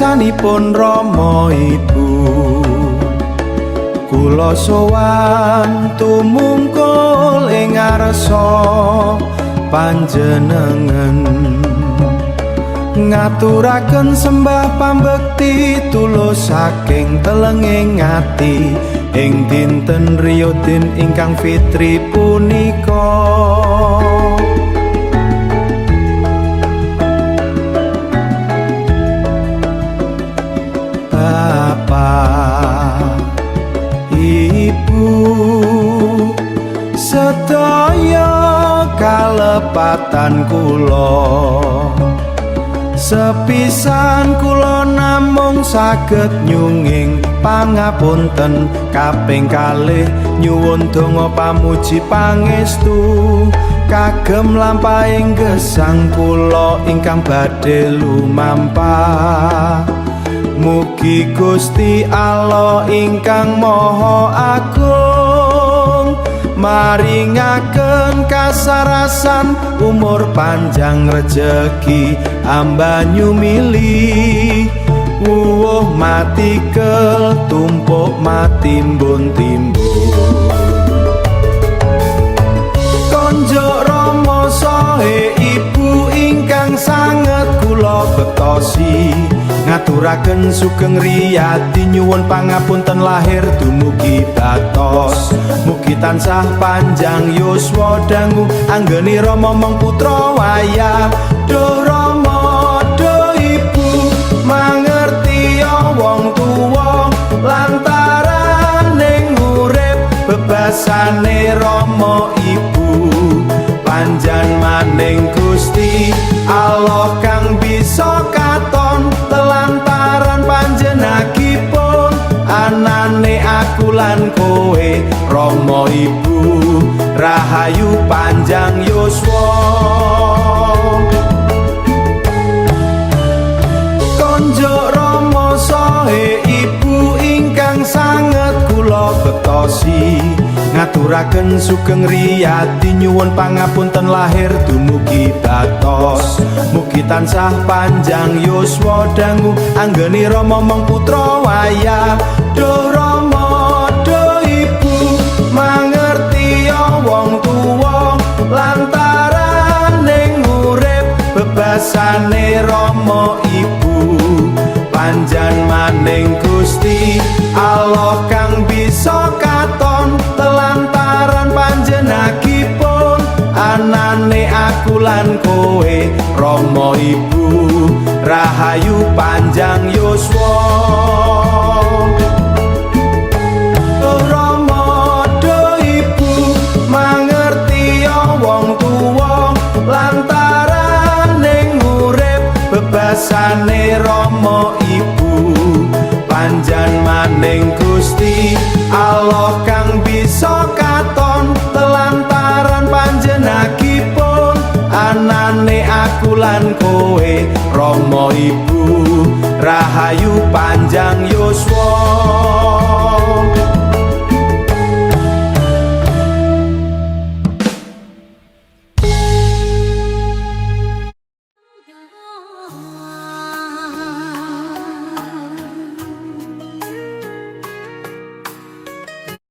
ngarsanipun Rama Ibu. Kula sowan tumungkul ing ngarsa panjenengan, ngaturaken sembah pambekti tulus saking telenging ati ing dinten riyodin ingkang fitri punika. Bapak Ibu sedaya kalepatan kula, sepisan kula namung saged nyunging pangapunten, kaping kalih nyuwun donga pamuji pangestu kagem lampahing gesang kula ingkang badhe lumampah. Mugi Gusti Allah ingkang Maha Agung maringaken kasarasan, umur panjang, rejeki ambanyu mili, wuwuh matikel tumpuk matimbun-timbun. Konjuk Rama sahe Ibu ingkang sanget kula bektosi, ngaturaken sugeng riyadi nyuwun pangapunten lahir dumugi batos. Mugi tansah panjang yuswa dangu anggeni Rama mong putra wayah. Duh Rama, duh Ibu, mangerti wong tuwa lantaran ning urip bebasane Rama Ibu. Panjan maning Gusti Allah kang bisa katon telantaran panjenengipun anane aku lan kowe Rama Ibu rahayu panjang yuswa. Konjuk Rama sahe Ibu ingkang sanget kula bektosi, ngaturaken sugeng riyadi nyuwun pangapunten lahir dumugi batos. Mugi tansah panjang yuswa dangu anggeni Rama mong putra wayah. Duh Rama, duh Ibu, mangerti wong tuwa lantaran ning urip bebasane Rama Ibu. Panjan maning Gusti Allah kang bisa katon telantaran panjenengipun anane aku lan kowe Rama Ibu rahayu panjang yuswa. Rama, duh Ibu, mangerti wong tuwa lantaran ning urip bebasane Rama Ibu. Panjan maning Gusti Allah kang bisa katon telantaran panjenengipun anane aku lan kowe Rama Ibu rahayu panjang yuswa.